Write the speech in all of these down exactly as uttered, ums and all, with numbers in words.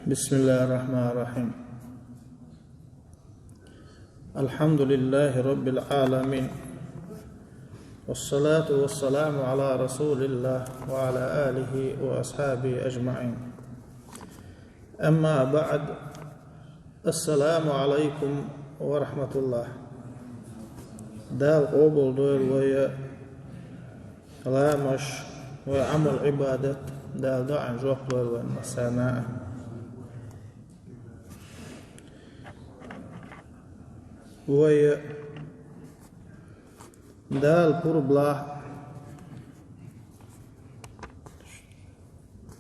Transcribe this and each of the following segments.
بسم الله الرحمن الرحيم. الحمد لله رب العالمين. والصلاة والسلام على رسول الله وعلى آله وأصحابه أجمعين. أما بعد. السلام عليكم ورحمة الله. Дала къобалдойла вай ламазаш, вай Ӏамал-Ӏибадат, Дала доӀанна жоп лойла вайна массарна а. Вай Дала пурба лахь,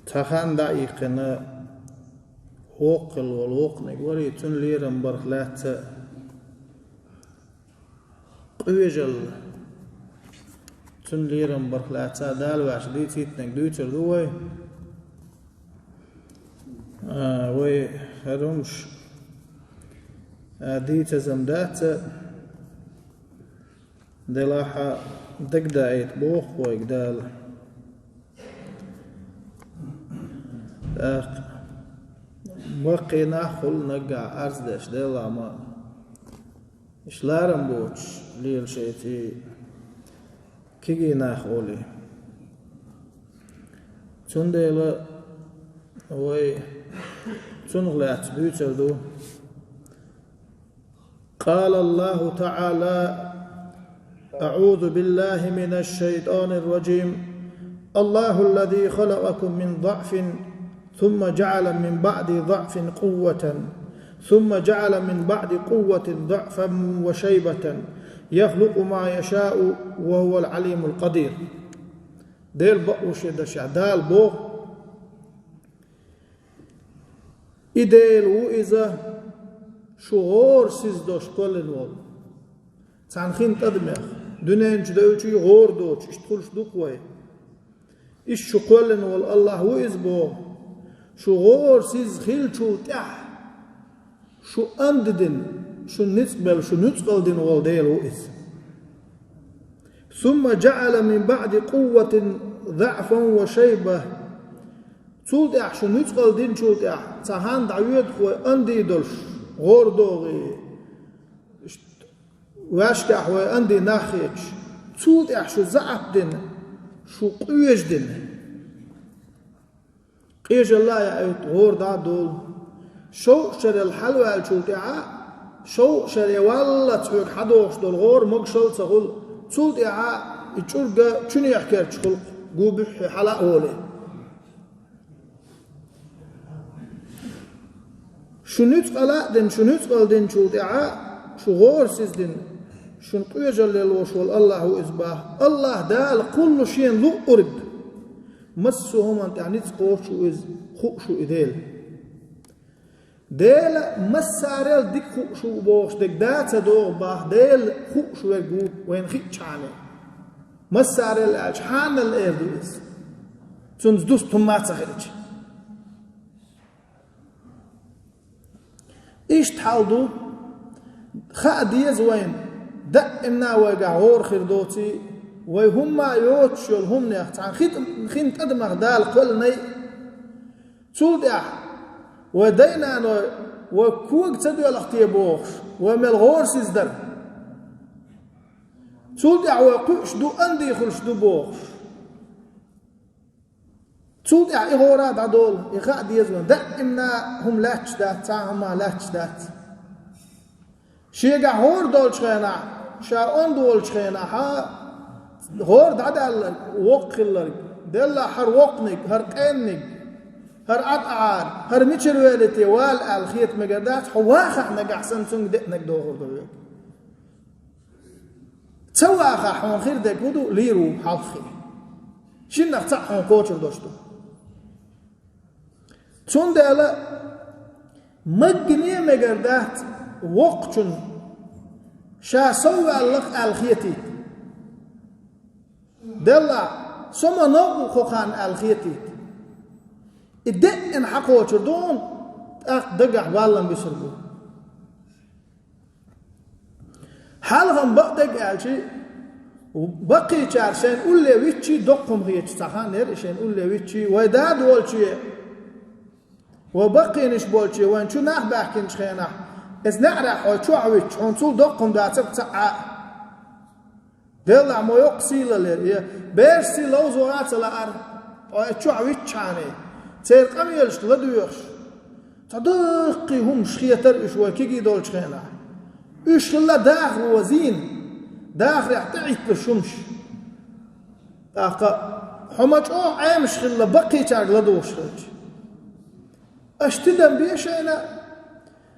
цхьа хан дӀаийккхина, воккха хилла волу воккханиг варий, цуьнан лерам барх лаьцна къоьжалла, цуьнан лерам барх лаьцна Дала ваьш дийцийтинарг дуьйцур ду вай. А, вай хӀара хӀумаш, а, дийцазам дац, делахь а дагадаийта боху вайга Дала. ТӀаккха баккхий нах хуьлу наггахь Ӏарз деш, Делахь ма Иш ларам боцуш лела шайца и кегий нах олий. Цундела вай цунах лаьцна дуьйцур ду. قال الله تعالى: أعوذ بالله من الشيطان الرجيم. الله الذي خلقكم من ضعف ثم جعل من بعد ضعف قوة، ثم جعل من بعد قوة ضعفا وشيبة، يخلق ما يشاء، وهو العليم القدير. Делан бакъволчу шен дашехь Дала боху: И Дела ву Иза, шу гӀора сиз долуш кхоьллина волу. Цхьана хин тӀадамех, дуьнен чу девлчий гӀора доцуш, иштта хуьлуш ду-кх вай. Иштта шу кхоьллина волу АллахӀ ву Иза боху. Шу гӀора сиз хиллачул тӀаьхьа шу анда дина, шуна ницкъ белла, шу нуьцкъала дина волу Дела ву Иза. ثم جعل من بعد قوة ضعفا وشيبة. Цул тӀаьхьа шу нуьцкъала динчул тӀаьхьа цхьа хан дӀавоьду-кх вай андий долуш, гӀора догӀий. Ваьшкахь вай андий нах хеташ, цул тӀаьхьа шу заьӀап дина, шу къоьжа дина. Къежалла а яийта, гӀора дӀа а долу. Шовзткъа шарел хьалаваьллачул тӀаьхьа, шовзткъа шаре валлалц хьоьга хьадогӀуш долу гӀора могушалла ца хуьлу, цул тӀаьхьа и чӀург чуьнехь керча хуьлу-кх, гу буьххье хьала а волий. Шу нуьцкъала а дина, шу нуьцкъала динчул тӀаьхьа шу гӀора сиз дина, шуна къоьжалла лелош волу АллахӀ ву Иза боху. АллахӀ Дала кхуллу Шена луъург. Массо а хӀуманна тӀехь ницкъ кхочуш ву Иза, хууш ву и Дела. Дела массарел дика хууш ву бохуш дерг да ца догӀу боху, Дела хууш верг ву вайна хиъчхьана. Массарел аьлча, хьанал эр ду иза, цуьнца дуста хӀумма а ца хилча. Иштта хьал ду, хаа деза вайна, даимна вайгахь гӀора хир доций, вай хӀумма а йоцуш йолу хӀуманех цхьана хи-, хин тӀадамах Дала кхоьллинай. Цул тӀаьхьа вай дай-наной вай кога ца доьлху те бохуш, вай мел гӀора сиз дара. Цул тӀаьхьа вай кхуьуш ду, андий хуьлуш ду бохуш. Цул тӀаьхьа и гӀора а дӀадолу, и хаа деза вайна, даимна хӀума лаьтташ дац, цхьа а хӀума лаьтташ дац. Шегахь гӀора долчу хенахь, ша онда волчу хенахь, гӀора дӀадаьлларг, воккха хилларг, деллахь хӀара воккханиг, хӀара къенниг, хӀара Ӏад Ӏара, хӀара мичара вели те вала аьлла хета мегар дац, хьо вахахь нагахь санна цуьнга деънарг догӀур ду хьоьга. Ца вахахь хьуна хир дерг хӀун ду, лийр ву хьалххе. Шиннах цхьаъ хьуна кхочур долуш ду. Цундела маггане а мегар дац воккхачунна ша сов ваьллакх аьлла хетийта. Деллахь, со ма новкъа ву кху хан аьлла хетийта. И деъна хьакхочур ду хьуна, тӀаккха дагахь баллам бисур бу. Хьалха-м бакъдерг аьлча, баккхийчара шайна улле витчий, доккха хӀума хеташ цхьа хан яра и шайна улле витчий, вай дада волче, Ва баккхийнаш болче вайн чу нах баьхкинчу хенахь, эс неӀарехь хьо чохь витча, хьуна цул доккхун дацара цхьа а. Делахь мо йоккха сийлаллера, я бераш сий ловзо а ца лаара, хьо эс чохь витчхьаний, церан къамелашка ладоьгӀуш. Цхьа даккхий хӀумаш хетара уьш вай кегий долчу хенахь. Уьш хилла дахаро зийна, дахарехь тӀеӀитталуш хӀумаш. ТӀаккха хьо ма чӀогӀа Ӏемаш хилла баккхийчаьрга ладугӀуш хилча. Аша тидам бе шайна,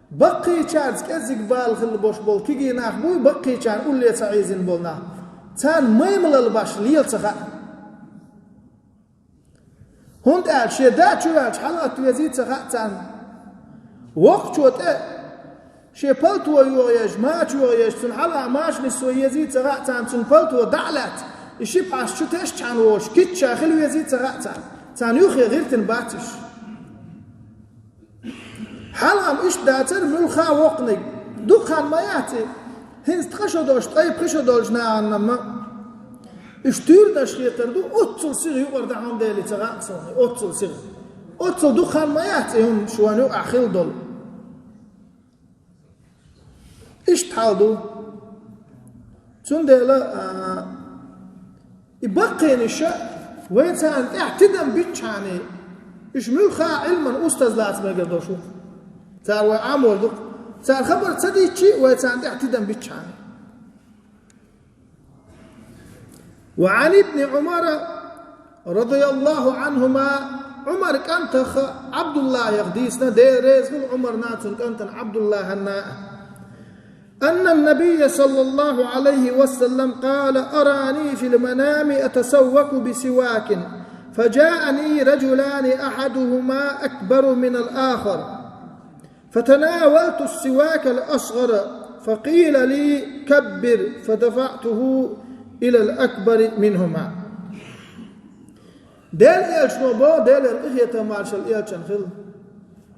баккхийчаьрца кӀеззиг бала хилла бош болу кегий нах буй, баккхийчарна улле ца Ӏийзина болу нах. Царна маймалла баш лела ца хаьа. ХӀунда аьлча шен да чу ваьлча хьалагӀатта везий ца хаьа царна. Воккхачо тӀе шен палто йогӀу езча, мача йогӀу езча, цунна хьалха маша нисо езий ца хаьа царна, цунна палто дӀа а лаьцна, и ши пхьарс чу тесчхьана волуш, китча хила везий ца хаьа царна. Царна юххе гӀиртина бац уьш. Хьалха-м иштта дацара муьлхха а воккханиг. Дукха хан ма яц и, хӀинца ткъа шо долуш, ткъе пхи шо долчу нахана-м уьш туьйранаш хетар ду, оццул сиха юкъара дӀа хьуна дели ца хаьа суна, оццул сиха. Оццул дукха хан ма яц и хӀума шуна юкъахь хилла долу. Иштта хьал ду. Цундела, а, и баккхийнаша вай царна тӀехь тидам биччхьаний, уьш муьлхха а Ӏилман устаз лаца мегар долуш ву. Цара вай Ӏамор ду-кх. Цара хабар ца дийцчи, вай царна тӀехь тидам биччхьаний. وعن ابن عمر رضي الله عنهما، Ӏумар кӀантах Ӏабдуллахьах дийцина, Дела реза хуьлу Ӏумарна а, цуьнан кӀантана Ӏабдуллахьанна а. أن النبي صلى الله عليه وسلم قال: أراني في المنام أتسوك بسواك، فجاءني رجلان أحدهما أكبر من الآخر، فتناولت السواك الأصغر، فقيل لي: كبر، فدفعته إلى الأكبر منهما. Делан элчано боху, Делера къинхетам, маршалла элчанна хуьлда,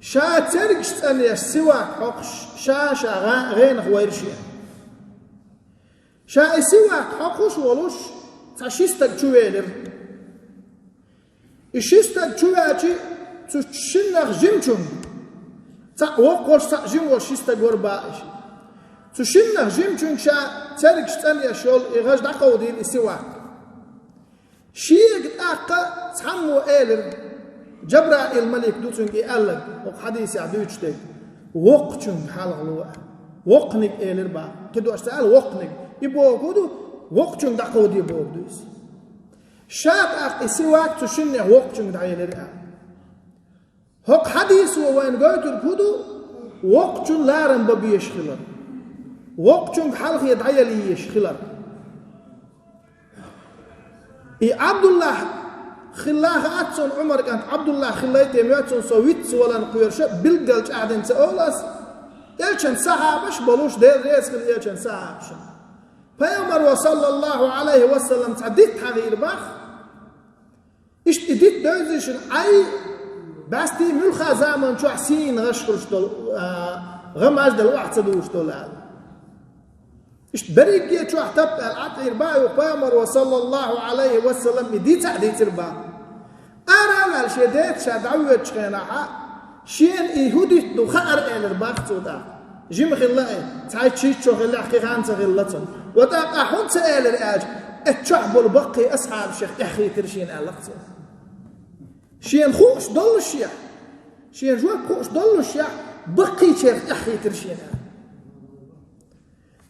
ша цергаш цӀанъеш сивак хьокхуш, ша-ша гӀа-, гӀенах вайра шен. Ша и сивак хьокхуш а волуш, цхьа ши стаг чувелира. И ши стаг чуваьлча, цу шиннах жимачуьнга, цхьаъ воккха волуш, цхьаъ жима волуш ши стаг вара боху и шиъ. Цу шиннах жимачуьнга ша цергаш цӀанъеш йолу и гӀаж дӀакховдийра и сивак. Шега тӀаккха цхьаммо элира, Джабраил малик ду цуьнга и аьлларг, хӀокху хьадисехь дуьйцуш дерг, воккхачуьнга хьалха ло аьлла. Воккханиг элира боху. Кхидош ца аьлла воккханиг. И бохург хӀун ду? Воккхачуьнга дӀакховде бохург ду иза. Ша тӀаккха и сивак цу шиннех воккхачуьнга дӀаелира аьлла. ХӀокху хьадисо вайна гойтург хӀун ду? Воккхачун ларам бан безаш хилар. Воккхачуьнга хьалхе дӀаяла езаш хилар. И Ӏабдуллахь хилла хаьа цунна, Ӏумар кӀант Ӏабдуллахь хилла те моьтту цунна, со виц валарна кхоьруш а, билггал чӀагӀдина ца олу ас, элчан сахьабаш а болуш, Дела реза хуьлда элчан сахьабашна. Пайхамаро, саллаллаху Ӏалайхи ва саллам, цхьа дитт хьахийра боху. Иштта и дитт девзийшина Ӏай, бӀаьстий муьлхха заман чохь сийна гӀаш хуьлуш долу, а, гӀамаш дала охьа ца дуьйлуш долу аьлла. Иштта берриге чохь таппа аьлла, Ӏад Ӏийр боху пайхамаро, саллаллаху Ӏалайхи ва саллам, и дийца а дийцира боху. Ара а ваьлла шен деца ша дӀавоьдучу хенахь, шена и хӀун дитт ду хаьара элира боху цо тӀаккха. Жима хилла и, цхьайтта шийтта шо хиллехь, кхин хан ца хилла цунна. Ва тӀаккха ахь хӀунда ца элира аьлча, эцу чохь болу баккхий асхьабашех эхь хийтира шена аьлла-кх цо. Шена хууш доллушехь, шена жоп хууш доллушехь, баккхийчех эхь хийтира шена аьлла.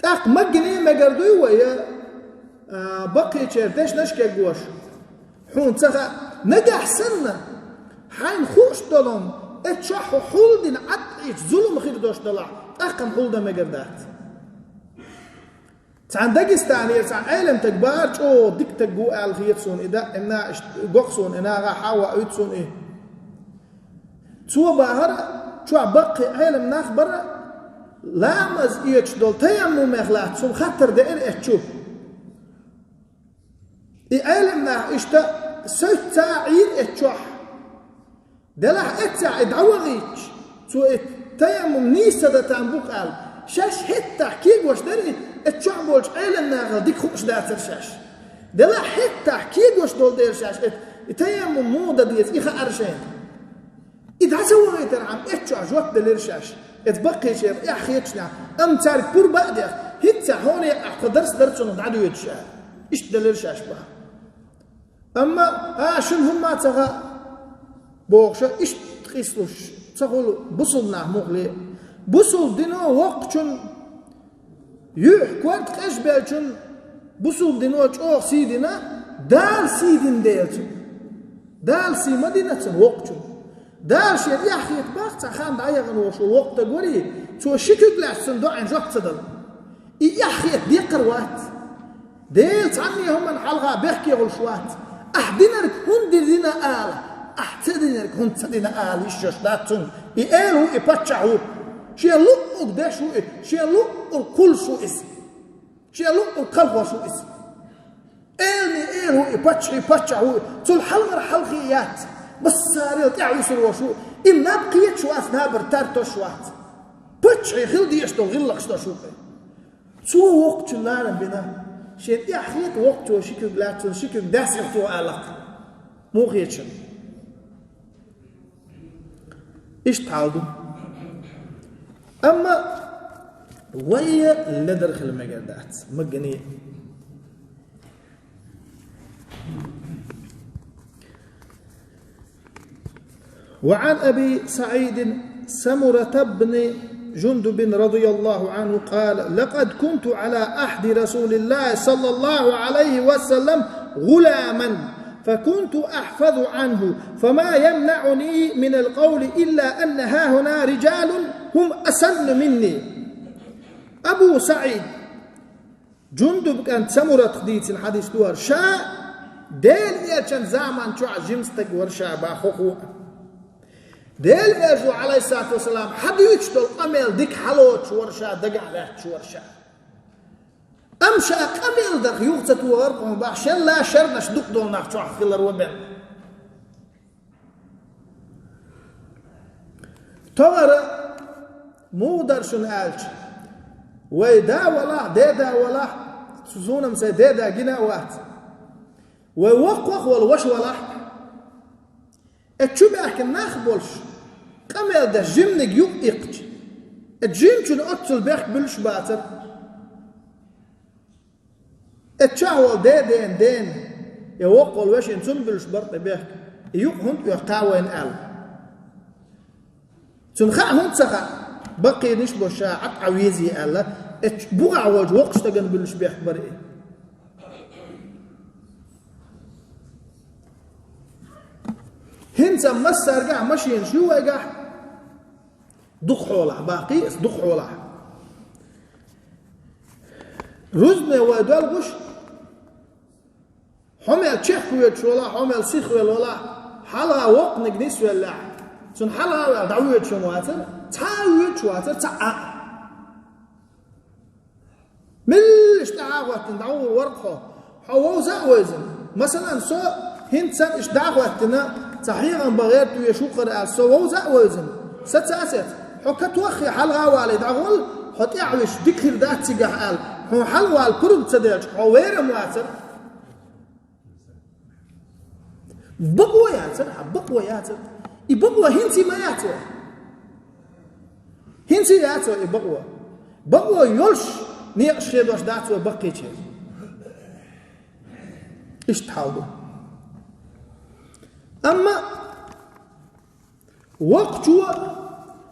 ТӀаккха маггане а мегар дуй вай, а, баккхийчеран дешнаш кегош, хьуна ца хаьа, нагахь санна, хьайна хууш долу, эцу чохь хьо хьулдина Ӏад Ӏийча зулам хир долуш далахь, тӀаккха-м хьулдан мегар дац. Цхьана Дагестанера цхьа Ӏеламстаг бара, чӀогӀа дика стаг ву аьлла хета суна и, даимна иштта го-кх суна и, нахана хьа а ваьӀуьйту суна и. Цо бахара, чохь баккхий Ӏелам нах бара, ламаз оьцуш долу таяммумех лаьцна цунна хаттар деара эцу чу. И Ӏелам нах иштта соьца а Ӏийра эцу чохь. Делахь эццехь и дӀавахийтча, цо и таяммум нийса ца дан там бу-кх аьлла, шаьш хӀеттахь кегош дара и, эцу чохь болчу Ӏелам нахал дика хууш дацара шаьш. Делахь хӀеттахь кегош долу дела шаьш эт, и таяммум муха дан деза, и хаьара шайна. И дӀа ца вахийтархьама, эццахь жоп делира шаьш. Эцу баккхийчеран эхь хеташ нах. Амма цаьрга пурба а дех, хӀинцца хьоне а тхо дарс дар цунах дӀадоьдуш аьлла. Иштта делира шаьш баха. Амма, а, шуна хӀумма а ца хаьа, бохуша, иштта къийсалуш ца хуьлу бусулба нах муххале а. Бусулба дино воккхачун юьхь корта къежбеллачун бусулба дино чӀогӀа сий дина, Дала сий дина дела цунна. Дала сий ма дина цунна воккхачунна. Дала шен эхь хетабахь, цхьа хан дӀаяхана волуш волу воккха стаг варий, цо ши куьг лаьцна цунна доӀина жоп ца дала. И эхь хета декхар вац. Дела цхьанне хӀуманна хьалха бехке хуьлуш вац. Ахь динарг хӀунда дина ала, ахь ца динарг хӀунда ца дина ала йиш йолуш дац цунна. И эла ву, и паччахь ву. Шен луъург деш ву и, шен луъург кхуллуш ву иза. Шен луъург кхалхош ву иза. Элане эла ву и, паччахье паччахь ву и. Цул хьалхара хьалхе яц. Массарел тӀаьхьа висар волуш ву. И наб кхеташ вац, набар тар тосуш вац. Паччахье хила дезаш долу гӀиллакхаш тосуш ву. Цо воккхачун ларам бина. Шен эхь хета воккхачо ши куьг лаьцна, ши куьг даьссина цо аллакх. Муха хета шуна? Иштта хьал ду. Амма вай ледар хила мегар дац, магане. وعن أبي سعيد سمرة بن جندب رضي الله عنه قال: لقد كنت على عهد رسول الله صلى الله عليه وسلم غلاما، فكنت أحفظ عنه، فما يمنعني من القول إلا أن هاهنا رجال هم أسن مني. Абу СаӀид, Джундуб кӀант Самуратах дийцина хьадис ду хӀара. Ша Делан Элчан заман чохь жима стаг вара ша бах хӀокхо а. Делан Элчано, Ӏалайхиссалату вассалам, хьадуьйцуш долу къамел дика хьалоцуш вара ша, дагахь лаьтташ вара ша. Амма ша къамел дарх юха ца тохара кхунах бах, шелла шернаш дукха долу нах чохь хилар ван бен. Товара муха дара шуна аьлча, вай да валахь, деда валахь, цу зунам сайн деда гина а вац. Вай воккхах а волу ваша валахь. Эцу чу баьхкина нах а болуш, къамел деш жиманиг юкъа иккхича, эцу жимачун оццул бехк буьллуш бацара. Эцу чохь волу деден дена, я воккхах волу вешин цунна буьллуш бара тӀе бехк, и юкъа хӀунда оьху кха вайна аьлла. Цунна хаьа хӀунда ца хаьа, баккхийнаш бо ша Ӏад Ӏа везий аьлла, эцу бухахь волчу воккхачу стагана буьллуш бехк бара и. ХӀинца массаьргахь машенаш ю вайгахь, дукха хьолахь, баккхий аса дукха хьолахь. Рузбане вай доьлхуш, хьо мел чехка воьдуш валахь, хьо мел сиха велла валахь, хьалха воккханиг нисвеллехь, цунна хьалха а ваьлла дӀавоьдуш хӀума вацара, цхьа а воьдуш вацара, цхьа а. Меллаша тӀаьхьа а хӀоттина дӀагӀур вара хьо. Хьо вовза а вевзина. Масалан, со хӀинца санна иштта дӀа а хӀоттина, цхьа хьехам бан гӀерта везаш ву хӀара аьлла, со вовза а вевзина. Саца а саца. Хьо катоххе хьалха а валий дӀагӀолла, хьо тӀаьхьа висча дика хир дац цигахь аьлла, хьуна хьалха вала пурба ца делча, хьо вер-м вацара. Бакъо яцара хьан, бакъо яцара. И бакъо хӀинца а ма яц вай. ХӀинца а яц вай и бакъо. Бакъо йолуш некъаш хедош дац вай баккхийчеран. Иштта хьал ду. Амма воккхачо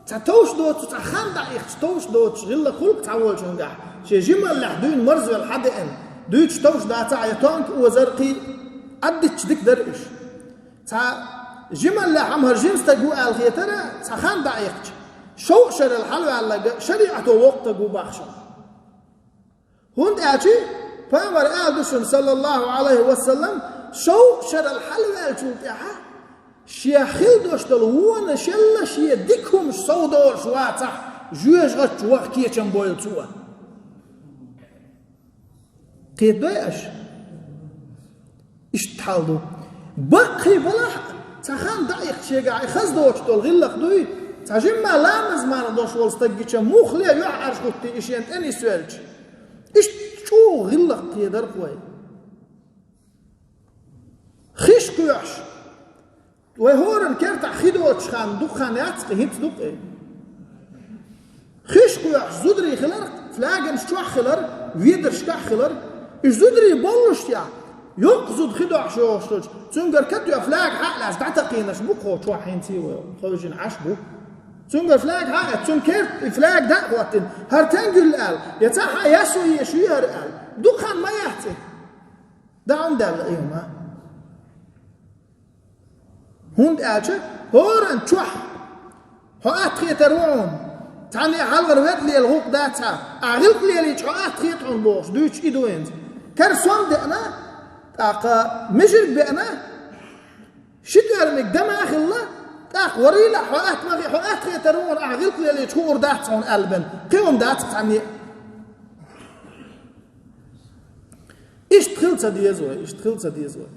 цхьа товш доцу, цхьа хан дӀаихча товш доцуш гӀиллакх хуьлу цхьаволчуьнгахь, шен жималлехь дуьйна марзвелла хьадеана, дуьйцуш товш дацахь а, я тонка озар кхий, Ӏаддитча дика дара уьш. Цхьа жималлехь хӀара жима стаг ву аьлла хетара, цхьа хан дӀаихча, шовзткъа шарал хьалаваьлларг шариӀато воккха стаг ву бахьаш. ХӀунда аьлча Пайхамара аьлла ду шуна, саллаллаху Ӏалайхи ва саллам, шовзткъа шарал хьалаваьллачул тӀаьхьа шен хила долуш долу вонашелла шен дика хӀумаш совдолуш вацахь, жоьжахатичу ваха кечам бойла цо. Кхетадой аша? Иштта хьал ду. Баккхий балахь а, цхьа хан дӀаихча шегахь и хаза доцуш долу гӀиллакх дуй, цхьа жимма ламаз марха долуш волу стаг гича муххале а юьхьӀаьржа хӀуттий и шена тӀе нисвелча. Иштта чӀогӀа гӀиллакх кхедар-кх вай. Хиш кхоьхьуш, Вай хӀоранна кертахь хи доцуш хан дукха хан яц-кх, хӀинца ду-кх и. Хиш кхоьхьуш зударий хилар, флягаш чохь хилар, ведаршкахь хилар. Уьш зударий боллушехь, йоккха зуда хи доьхьуш йогӀуш хилча, цуьнгара катоьхна фляга хьа а лаьцна дӀатакхийнарш бу-кх хӀокху чохь хӀинца а вай, ховшина Ӏаш бу. Цуьнгара фляга хьа а эцна, цуьнан керта и фляга дӀа а хӀоттийна, хӀара тенга юьллу аьлла, я цхьа хьан ясо еш ю хӀара аьлла, дукха хан ма яц и. ДӀа хӀунда даьлла и хӀума? ХӀунда аьлча хӀоранна чохь хьо атта хетар ву хьуна. Цхьанне а хьалхара ведда лела гӀуллакх дац хьан, ахь гӀиллакх лелийча хьо атта хета хьуна бохуш, дуьйцуш и ду хӀинца. Кара сом деана, тӀаккха мижарг беана, ши тӀоьрмиг дама а хилла, тӀаккха варийлахь хьо атта ма хе-, хьо атта хетар ву хьуна, ахь гӀиллакх лелийча хуур дац хьуна аьлла бен. Кхин хӀума дац цхьанне а. Иштта хила ца деза вай, иштта хила ца деза вай.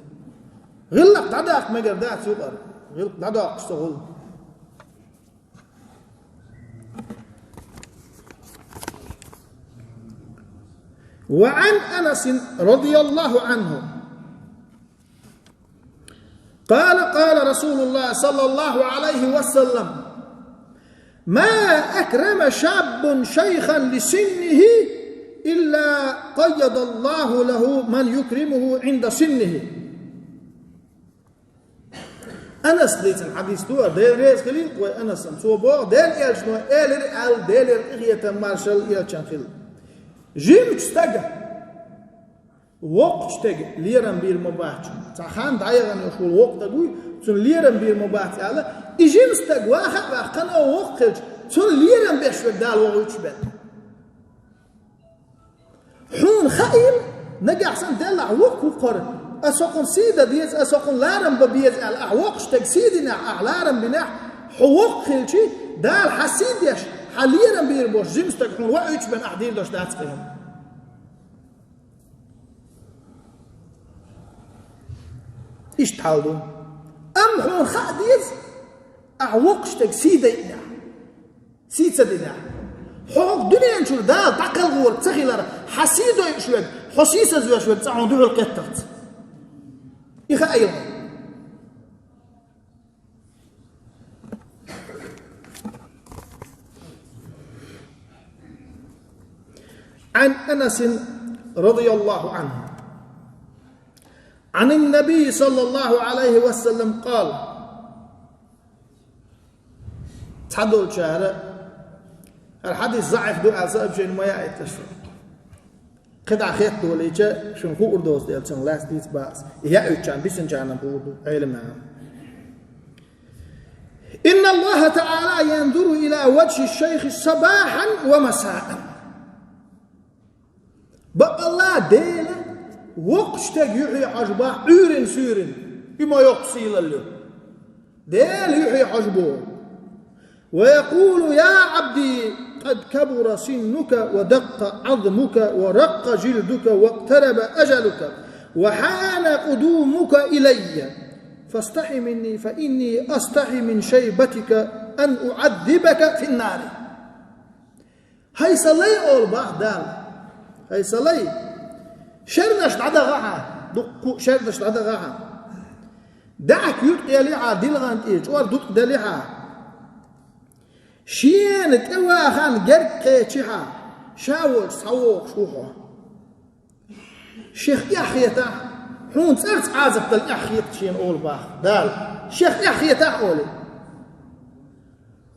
ГӀиллакх дӀадаккха мегар дац юкъара. ГӀиллакх дӀадоккхуш ца хуьлу. وعن أنس رضي الله عنه قال: قال رسول الله صلى الله عليه وسلم: ما أكرم شاب شيخا لسنه إلا قيض الله له من يكرمه عند سنه. Анас дийцина хьадис ду, Дела реза хуьлийла вай Анасана. Цо боху, Делан элчано элира аьлла, Делера къинхетам, маршалла элчанна хуьлда. Жимачу стага воккхачу стеган лерам бийр ма бац. Цхьа хан дӀаяхана йолуш волу воккха стаг вуй, цунна лерам бийр ма бац аьлла, и жима стаг ваха а ваьхна, кхана а воккха хилча, цунна лерам беш верг Дала вохуьйтуш бен. Хьуна хаийла, нагахь санна деллахь воккха ву хӀара, ас хӀокхунна сий дан деза, ас хӀокхунна ларам бан беза аьлла, ахь воккхачу стеган сий динехь, ахь ларам бинехь, хьо воккха хилчий, Дала хьан сий деш, хьан лерам бийр болуш жима стаг хьуна вохуьйтуш бен ахь дийр долуш дац-кх и хӀума. Иштта хьал ду. Амма хьуна хаа деза, ахь воккхачу стеган сий дайинехь, сий ца динехь. Хьо хӀокху дуьнен чуьра Дала дӀакхалхорг ца хилар, хьан сий дойуш верг, хьо сийсазвеш верг цкъа хьуна дуьхьал кхетталц. И хаийла хьуна. عن أنس رضي الله عنه عن النبي صلى الله عليه وسلم قال. Цхьадолчара хӀара хьадис заӀиф ду аьлла сообщени ма яийташ. КхидӀа хетта долийча, шуна хуур доцу дела, цунах лаьцна дийца бац. И яуьйтучарна, бисинчарна хуур ду, Ӏеламнана. إن الله تعالى ينظر إلى وجه الشيخ صباحا ومساء. Бакъалла Дела воккхачу стеган юьхье хьожу боху Ӏуьйрина суьйрина, и ма йоккха сийлалла ю. Дела юьхье хьожу боху. ويقول: يا عبدي، قد كبر سنك ودق عظمك ورق جلدك واقترب أجلك وحان قدومك إلي، فاستح مني فإني أستحي من شيبتك أن أعذبك في النار. ХӀай сан лай, олу боху Дала. ХӀай сан лай, шернаш дӀадахахьа, дуккха шернаш дӀадахахьа. ДаьӀахк юткъа елихьа, дилгӀан тӀе чӀор дуткъа делихьа. Шена тӀевахана герга кхечихьа, ша волчу схьавогӀуш ву хьо. Шех эхь хетахь, хьуна цӀарца Ӏазап дала эхь хета шена, олу боху Дала. Шех эхь хетахь, олий.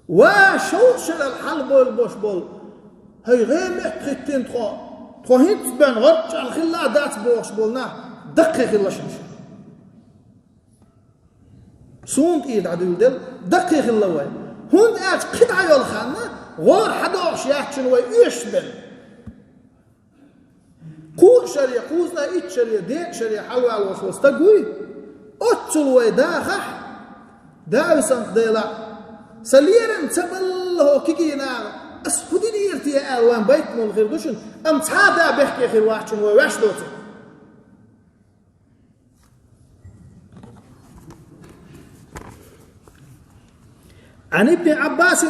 Ва шовзткъа шарал хьалабевлла болуш болу, хӀай гӀеметтахӀиттина тхо, тхо хӀинцца бен гӀорчӀалла хилла а дац бохуш болу нах даккхий хилла шуна. Суна тӀера дӀадуьйладелла, даккхий хилла вай. ХӀунда аьлча кхидӀа йолу ханна гӀора хьадогӀуш яц шуна вай оьшуш бен. Кхузткъа шаре, кхузткъа итт шаре, декъа шаре хьалавалош волу стаг вуй, оццул вай дахахь, Дала санна Делахь, сан лерам ца балло хӀокху кегий наха, ас хӀун динера те аьлла вайн байта мула хир ду шуна, амма цхьа а да бехке хир вац шуна вай ваьш доцург. عن ابن عباس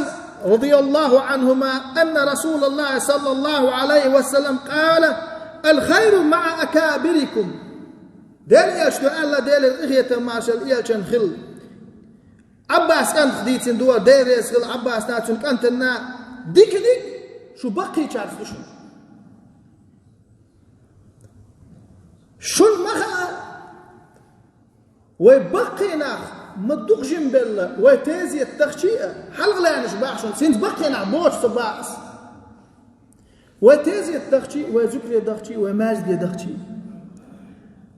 رضي الله عنهما أن رسول الله صلى الله عليه وسلم قال: الخير مع أكابركم. Делан элчано аьлла, Делера къинхетам, маршалла элчанна хилла: Ӏаббас кӀантах дийцина дора, Дела реза хила Ӏаббасна, цуьнан кӀантана, дика-дика, шу баккхийчаьрца ду шуна. Шуна ма хаьа, вай баккхий нах ма дукха жима белла, вай тезета дахчий а, хьалха лаьнаш бахьа шуна, хӀинца баккхий нах боцуш ца боху ас. Вай тезета дахчий, вай зуькаре дахчий, вай маьждиге дахчий.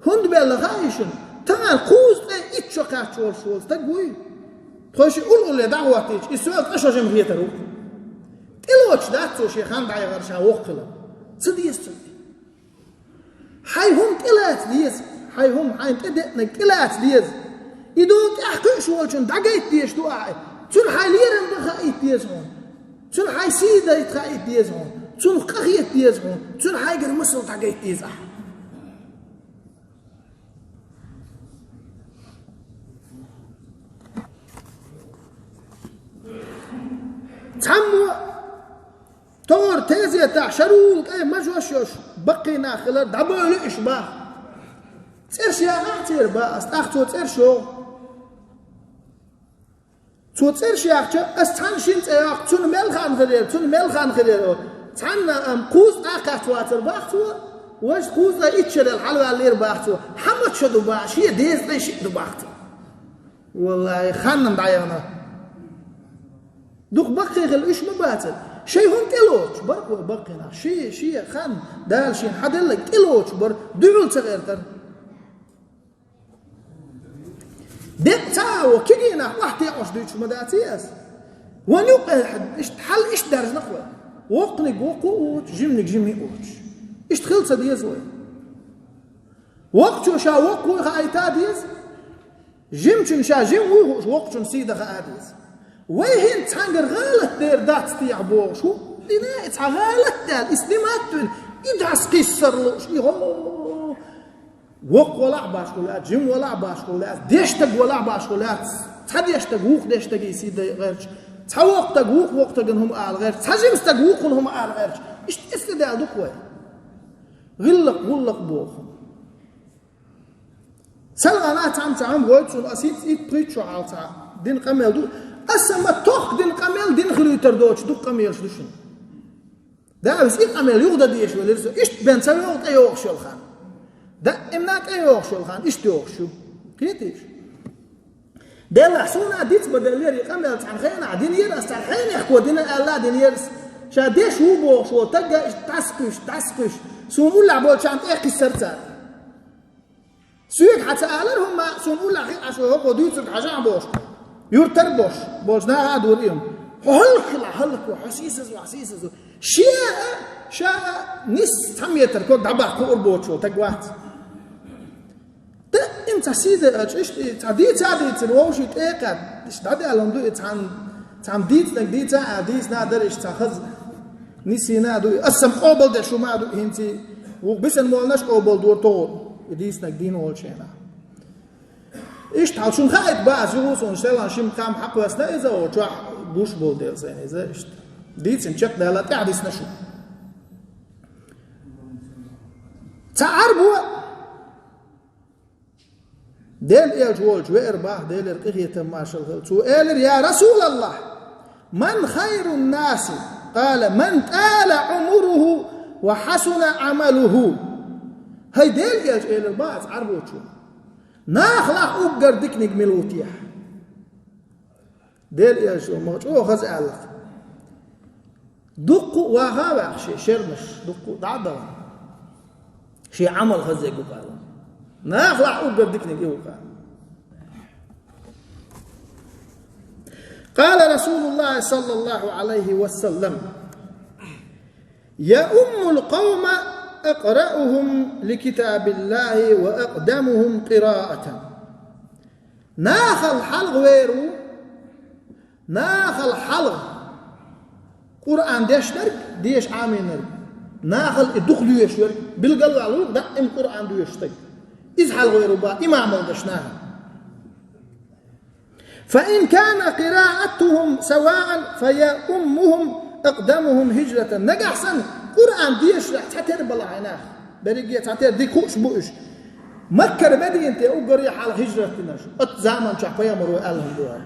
ХӀунда баьлла хаьий шуна? Тахана кхузткъе итт шо кхаьчча волуш волу стаг вуй. Тхо ши улле дӀахӀоттийча, и соьга ткъа шо жима хетар ву. ТӀелоцуш дац цо шен хан дӀаяхар ша воккха хилар. Ца деза цунна. Хьайн хӀума тӀелаца деза, хьайн хӀума, хьайна тӀедеънарг тӀелаца деза. И догӀу тӀаьхьа кхуьуш волчунна дӀагайта дезаш ду ахьа. Цунна хьайн лерам бан хаийта деза хьуна. Цунна хьайн сий дайта хаийта деза хьуна. Цунах къахета деза хьуна. Цунна хьайгара масал дӀагайта деза ахьа. Цхьаммо тохара тезетахь шарул кӀай мажош йолуш баккхий нах хилар дӀабевлла уьш боху. ЦӀераш яхахь церан боху ас, тӀаккха цо цӀераш йоху. Цо цӀераш яхча, ас цхьана шина цӀе йоккху, цунна мел хан хилера, цунна мел хан хилера. Цхьанна, ам, кхузткъа кхаьчна вацара боху цо, важа кхузткъе итт шарал хьалаваьллера боху цо. Хьан ма шо ду боху, шен дезткъе шиъ ду боху цо. Валлахьи, хан-м дӀаяхна. Дукха баккхий хилла уьш ма бацара. Шайн хӀума тӀелоцуш бара вай баккхий нах. Шен, шен хан, Дала шена хьаделларг тӀелоцуш бара, дуьхьал ца гӀертара. Декъа ца а во, кегий нах охьатаьӀаш дуьйцуш ма даций ас. Вайн юкъахь иштта хьал иштта даьржина-кх вай. Воккханиг воккха а воцуш, жиманиг жима а воцуш. Иштта хила ца деза вай. Воккхачо ша воккха вуй хаийта а деза. Жимачунна ша жима вуй хууш, воккхачунна сий дан хаа деза. Вай хӀинца цхьаьнгара гӀалат дер дац техьа бохуш хӀу? Дина и цхьа гӀалат даьлла, и снимать вина, и дӀасакхиссар лууш, и хӀо. Воккха валахь башхо лаьцна, жима валахь башхо лаьцна, дешна стаг валахь башхо лаьцна, цхьа дешна стаг вукху дешна стаге сий дан гӀерташ, цхьа воккха стаг вукху воккха стагана хӀума ала гӀерташ, цхьа жима стаг вукхунна хӀума ала гӀерташ. Иштта эсла даьлла ду-кх вай. ГӀиллакх, гӀуллакх боху. Селхана цхьамма цхьа хӀума гойту суна, ас итт, итт-пхийтта шо хьалха цхьа дина къамел ду. Аса ма тохка дина къамел дина хилуьйтар доцуш дукха къамелаш ду шуна. Да, ас и къамел юха дан дезаш велира со, иштта бен ца вогӀу тӀейогӀуш йолу хан. Даимна тӀейогӀуш йолу хан, иштта йогӀуш ю. Кхетийша? Делахь суна диц бан деллера и къамел цхьана хенахь динера ас, цхьана хенехко дина аьлла а динера ас. Ша деш ву бохуш волу тагга иштта дӀасакхуьйсуш, дӀасакхуьйсуш. Суна уллехь болчарна тӀе а кхиссара цара. Соьга хьан ца алара хӀумма, суна уллехь хи Ӏаш вай хӀокхо дуьйцург хьажахь бохуш. Юьртара бохуш, болчу наха а дора и хӀума. Хьо хӀаллакьхила, хӀаллакво, хьо сийсазвахь, сийсазво. Шен а, ша а, нис цхьа метр ког дӀабахка хуур боцуш волу таг вац. Даим цхьа сий дан аьлча, иштта и цхьа дийца а дийцира, вовшийн тӀекхаьчна. Иштта дӀадаьлла хӀума ду и цхьана, цхьамма дийцинарг дийца а, дийцина а дара иштта цхьа хаза. Нисйина а ду и. Аса-м къобалдеш хӀума а ду и хӀинца. Вукху бисина молланаш а къобалдора тоху и дийцинарг дийна волчу хенахь. Иштта хьал шуна хаийта бан ас юху суна селан шима кхам хьакхоьссина иза, о, чохь гуш болу дела сайна иза иштта. Дийцина чекхдаьлла тӀаьхьа дисна шу. Цхьа Ӏарбо Делан элча волчу веара боху, Делера къинхетам, маршалла хила. Цо элира: «Я Расулаллах, ман хайрун наси?» Къала: «Ман тала Ӏумуруху ва хьасуна Ӏамалуху». ХӀай Делан элча, элира боху цхьа Ӏарбочо, нахалахь уггар диканиг мила ву техьа? Делан элчано ма чӀогӀа хаза аьлла-кх. Дуккха а ваха а ваьхна шен шернаш, дуккха а дӀа а дахана, шен Ӏамал хаза ерг ву-кх аьлла. Нахалахь уггар диканиг и ву-кх аьлла. Къала Расулуллахи саллаллаху Ӏалайхи ва саллам: «Яуммул къавма акъраухум ли китабиллахи ва акъдамухум къираатан». Нахал хьалха вер ву, нахал хьалха Къуръан дешнарг, деша Ӏамийнарг, нахал и дукха доьшуш верг, билгал а ваьлла ву даим Къуръан доьшуш стаг. Иза хьалха вер ву боху имамал деш нахал. «Фа ин кана къираатухум саваан, фа яуммухум акъдамухум хиджратан». Нагахь санна Къуръан дешарехь цхьатера балахь и нах, берриге цхьатера дика хууш бу уьш, Маккара Мединате уггаре хьалха хиджрат динарш, оцу заманчохь пайхамаро аьлла хӀума ду хӀара.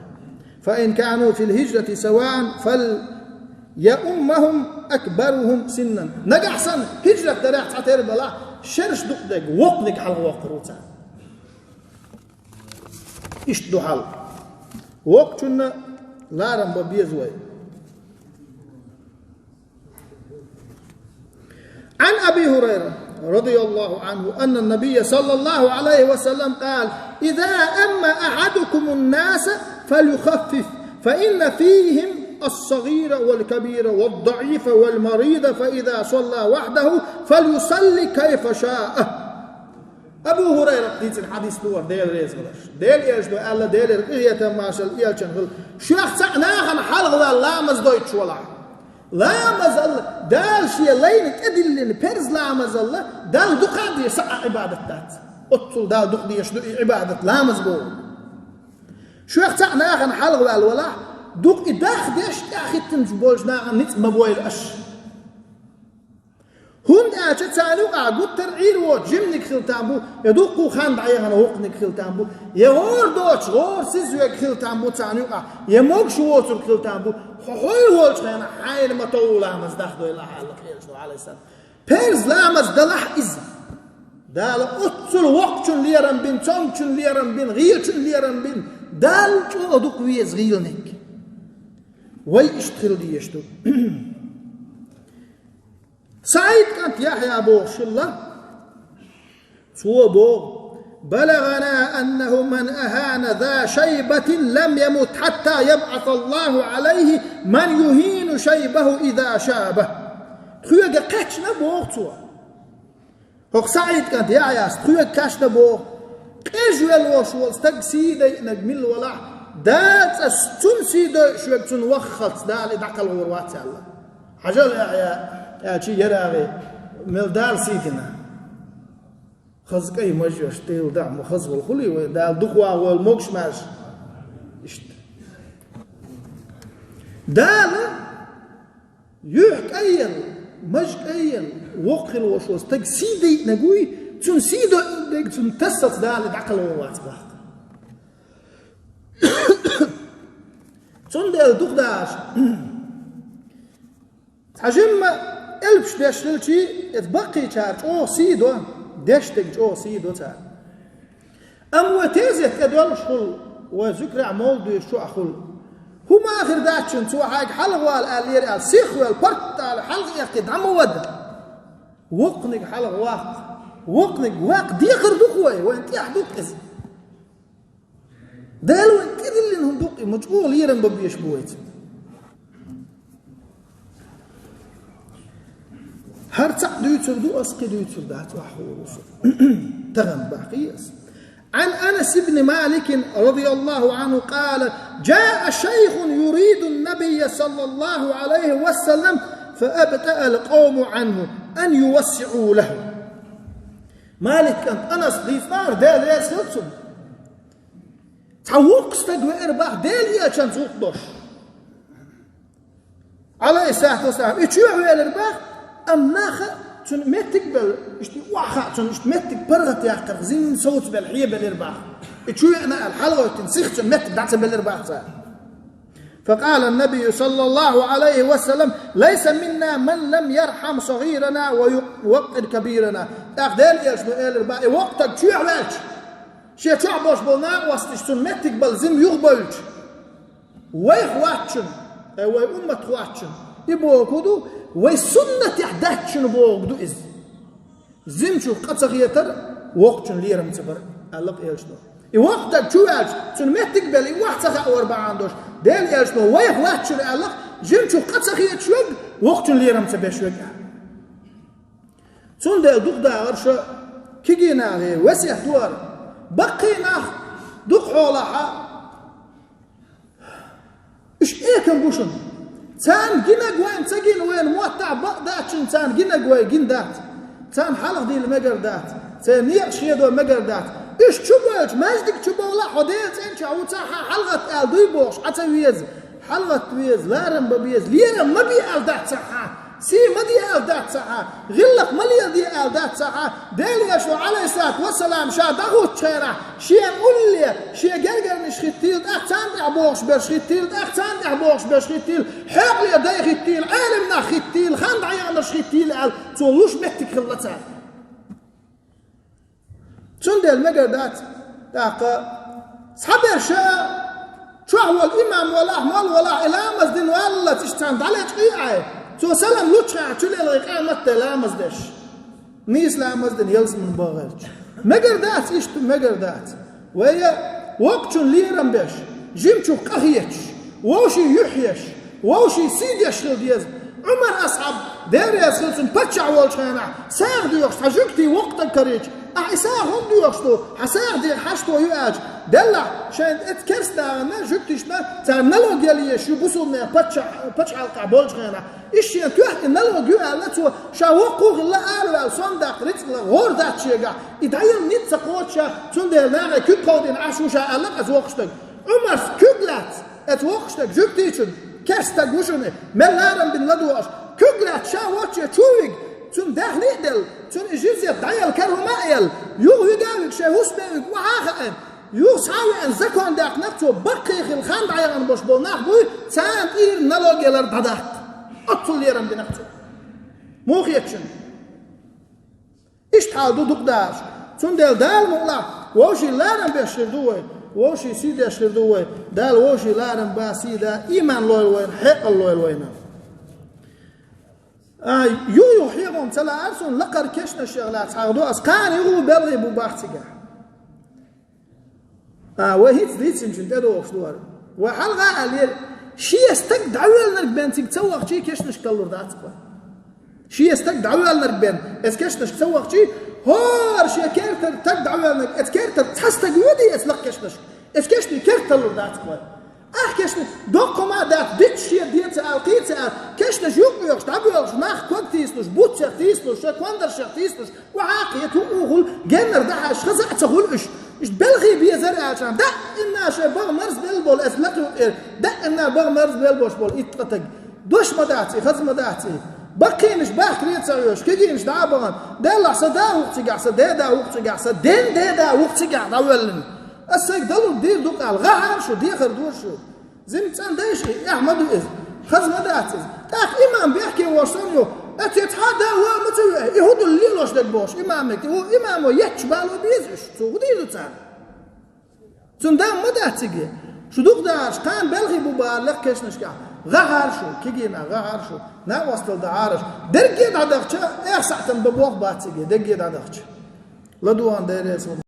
فإن كانوا في الهجرة سواء فليؤمهم أكبرهم سنا. Нагахь санна хӀижрат дарехь цхьатера балахь, шераш дукха дерг воккханиг хьалхавоккхур ву царна. Иштта ду хьал. Воккхачунна ларам бан беза вай. عن أبي هريرة رضي الله عنه أن النبي صلى الله عليه وسلم قال: إذا أم أحدكم الناس فليخفف، فإن فيهم الصغير والكبير والضعيف والمريض، فإذا صلى وحده فليصل كيف شاء. Абу Хурайрат дийцина хьадис ду вара, Дела реза хиларш. Дела Элчано аьлла, Делера къинхетам, маршалла Элчанна хилда: шух цхьаъ нахана хьалхаваьлла ламаз дойтуш валахь. Ламазал Дала шен лайна тӀедиллина парз ламазал Далла дукха а дезаш цхьа а Ӏибадат дац. Оццул Далла дукха дезаш ду и Ӏибадат, ламаз боху. Шух цхьаъ нахана хьалхаваьлла валахь, дукха и дахдеш, тӀаьхьахӀиттинчу болчу нахана ницкъ ма бойла аша. ХӀунда аьлча царна юкъахь гуттар а Ӏийр воцу жиманиг хила там бу, я дуккха а хан дӀаяхана воккханиг хила там бу, я гӀора доцуш, гӀора сиз верг хила там бу царна юкъахь, я могуш воцург хила там бу. Хьо хьой волчу хенахь хьайна ма-товва ламаз дахдойла аьлла Элчано, Ӏалайхиссалам. Парз ламаз далахь иза. Дала оццул воккхачун лерам бина, цомгачун лерам бина, гӀийлачун лерам бина, Далла чӀогӀа дукха веза гӀийланиг. Вай иштта хила дезаш ду. СаӀид кӀант Яхьъя бохуш хилла, цо боху: بلغنا أنه من أهان ذا شيبة لم يمت حتى يبعث الله عليه من يهين شيبه إذا شابه. Тхоьга кхаьчна боху цо. ХӀокху СаӀид кӀант Яхьъяс тхоьга кхаьчна боху, къежвелла волуш волу стаг сий дайинарг милла валахь, Дала цкъа цунна сий дойуш верг цунна ваххалц Дала и дӀакхалхор вац аьлла. Хьажал, Яхьъя, аьлча, ярагӀе, мел Дала сий дина. Хаза кӀай мажош, тӀехула дахьа ма хаза вала хуьлий вай, Дала дукха ваха войла могуш-маьрша. Иштта. Дала юьхь кӀайелла, маж кӀайелла, воккха хила волуш волу стаг сий дайинарг вуй, цунна сий дойинарг, цунна тасалц Дала дӀакхалхор вац боху. Цундела дукха дахьаш, цхьа жимма элпаш деш хилчий, иза баккхийчара чӀогӀа сий до, деш дерг чӀогӀа сий до цара. Амма вай тезет тӀедоьллуш хуьлу, вай зуькарехь молла дуьйцуш чохь хуьлу. ХӀума хир дац шуна, цо хьайга хьалхавала аьллера аьлла, сихвелла, портта ала, хьалха эккхий дӀа ма вада. Воккханиг хьалхаваккха. Воккханиг ваккха декхар ду-кх вай, вайна тӀехь ду-кх иза. Дала вайна тӀедиллина хӀума ду-кх и, ма чӀогӀа лерам бан безаш бу вайца. ХӀара цхьаъ дуьйцур ду, ас кхин дуьйцур дац, охьахуур ву со. Тахана баккхий ас. عن أنس بن مالك رضي الله عنه قال: جاء شيخ يريد النبي صلى الله عليه وسلم فأبطأ القوم عنه أن يوسعوا له. Малик кӀант Анас дийцинера, Дела реза хила цунна. Цхьа воккха стаг веара боху, Делан Элчанца гӀуллакх долуш. Ӏалайхиссалату вассалам, и чоьхьа велира боху, амма наха цунна меттиг а белла, иштта охьахаа цунна, иштта меттиг паргӀатъяккхар, зин совцабелла хьебелира боху. И чу веана аьлла, хьалагӀоьттина сиха цунна меттиг дӀа ца белира боху цара. فقال النبي صلى الله عليه وسلم: ليس منا من لم يرحم صغيرنا ويوقر كبيرنا. ТӀаккха Делан Элчано элира боху, и воккха стаг чоьхьа ваьлча, шен чохь болуш болу накъосташа цунна меттиг белла, зин юхабевлча, вайх воцчунна, э, вай умматах воцчунна, и бохург ду, вай суннатехь даьччунна бохург ду иза. Зиначух къа ца хетар, воккхачун лерам ца бар, аьлла-кх Элчано. И воккха стаг чу ваьлча, цунна меттиг а белла, и охьа ца хаавар бахьана долуш, Делан Элчано вайх воцчунна аьлла-кх, зиначух къа ца хеташ верг, воккхачун лерам ца беш верг аьлла. Цундела дукха дахар ша кегий нахе весет ду хӀара. Баккхий нах дукха хьолахь а, уьш экам бу шуна. Царна гинарг вайна ца гина, вайна моттахь бакъ дац шуна, царна гинарг вай гина дац. Царна хьалха дийла мегар дац. Церан некъаш хедо мегар дац. Уьш чу бевлча, маьждиг чу бовлахь а, хьо Делан цӀен чохь ву ца хьа, хьалагӀатта аьлла дуй бохуш, Ӏа ца веза. ХьалагӀатта веза, ларам бан беза, лерам ма бе аьлла дац ца хьа. Сий ма де аьлла дац цхьа, гӀиллакх ма леладе аьлла дац цхьа. Делан Элчано, Ӏалайхиссалату вассалам, ша дӀахӀуттучу хенахь, шена улле, шен гергарнаш хӀиттийла, тӀаккха царна тӀехь бохуш берш хӀиттийла, тӀаккха царна тӀехь бохуш берш хӀиттийла, хьекъале дай хӀиттийла, Ӏелам нах хӀиттийла, хан дӀаяханарш хӀиттийла аьлла, цо луш меттиг хилла царна. Цундела мегар дац, тӀаккха цхьаберш чохь волу имам валахь, молла валахь, и ламаз дина валлалц иштта царна дӀалечкъий Ӏай. Цо салам лучхьа чу лелгӀий къамат де ламаз деш. Нийса ламаз дина ялсаман бан гӀерташ. Мегар дац иштта, мегар дац. Вай воккхачун лерам беш, жимачух къахеташ, вовшийн юьхь еш, вовшийн сий деш хила деза. Ӏумар асхьаб, Дела реза хила цунна, паччахь волчу хенахь, сагӀа доьхуш цхьа жуьгтий воккха стаг карийча, ахь и сагӀа хӀунда доьхуш ду, хьан сагӀа дегӀан хьашто ю аьлча, деллахь, шайн эцу керста нахана, жуьгташна, цара налог яла езаш ю бусулбанех паччахь-, пачхьалкхехь болчу хенахь. Иштта шена тоьхна и налог ю аьлла, цо ша воккха хилла ара ваьлла, сом даккха рицкъ лан гӀора дац шегахь, и дӀаяла ницкъ ца кхочуш ша, цундела нахе куьг кховдийна Ӏаш ву ша аьлла, аса воккхачу стага. Ӏумарс куьг лаьцна, эцу воккхачу стага, жуьгтичун, керста стаг ву шуна, мел ларам бина ладогӀуш, куьг лаьцна ша воцче чу вига, цунна даьхни а делла, цунна и жизнет дӀаяла кара хӀума а елла, юха вига а вига, шайн хӀусаме а вига, охьа а хаийна, юха схьа а веана, закон даьккхинарг цо, баккхий хилла хан дӀаяхана болуш болу нах буй, царна тӀера налог ялар дӀадаккха. Оццул лерам бинарг цо. Муха хеташ шуна? Иштта хьал ду дукха дахарш. Цундела Дала мукъалахь, вовшийн ларам беш хир ду вай, вовшийн сий деш хир ду вай, Дала вовшийн ларам бан, сий дан, ийман лойла вайна, хьекъал лойла вайна. А, юха-юха хьехам ца лаара суна, лакхара кешнашех лаьцна хьахадо ас, кхана юха белхий бу бах цигахь. А, вай хӀинца дийцинчун тӀедогӀуш ду хӀара. Вай хьалха а аьллера, шен стаг дӀавоьллинарг бен цига ца вахчий, кешнашка талур дац-кх вай. Шен стаг дӀавоьллинарг бен, эцу кешнашка ца вахчий, хӀора шен кертара стаг дӀавоьллинарг, эцу кертара цхьа стаг воьдий эцу лакха кешнашка, эцу кешнийн керта талур дац-кх вай. Ахь кешнаш, доккха хӀума а дац, дитт шен деца аьлла, кхийца аьлла, кешнаш юккъехь дӀабоьлхуш, нах ког тийсалуш, буццех тийсалуш, шайн кондаршех тийсалуш, охьа а кхета, хӀуъу а хуьлу, геннара дӀахьаьжча, хаза а ца хуьлу уьш. Иштта белхий безар аьлча, даима шайн бага марзбелла болу, эцу лакха юккъера, даима бага марзбелла болуш болу итт ткъа стаг. Дош ма дац и, хаза ма дац и. Баккхийнаш бахкаре а ца хьоьжуш, кегийнаш дӀа а бахана, деллахь, сан да ву-кх цигахь, сан деда ву-кх цигахь, сан ден деда ву-кх цигахь дӀавоьллина. Ас сайга далург дийр ду-кх аьлла, гӀахьара шу, дехар дора шу. Зина цӀандайша и, эхь ма ду иза. Хаза ма дац иза. ТӀаккха имам бехке вош санна ю, эцу цхьа а да ван ма ца веа, и хӀун ду лелош дерг бохуш, имаме, и ву имамо етташ бало беза уьш, цо хӀун дийр ду царна? Цунна дам ма дац цига. Шу дукха дахарш, кхана белхий бу бахара лекха кешнашкахь. ГӀахьара шу, кегийнаш гӀахьара шу, накъосталла дахьара шу. Дерриге дӀадахча, эхь сахьтана бан боху бац цига, дерриге дӀадахча. ЛадугӀан деррес ву.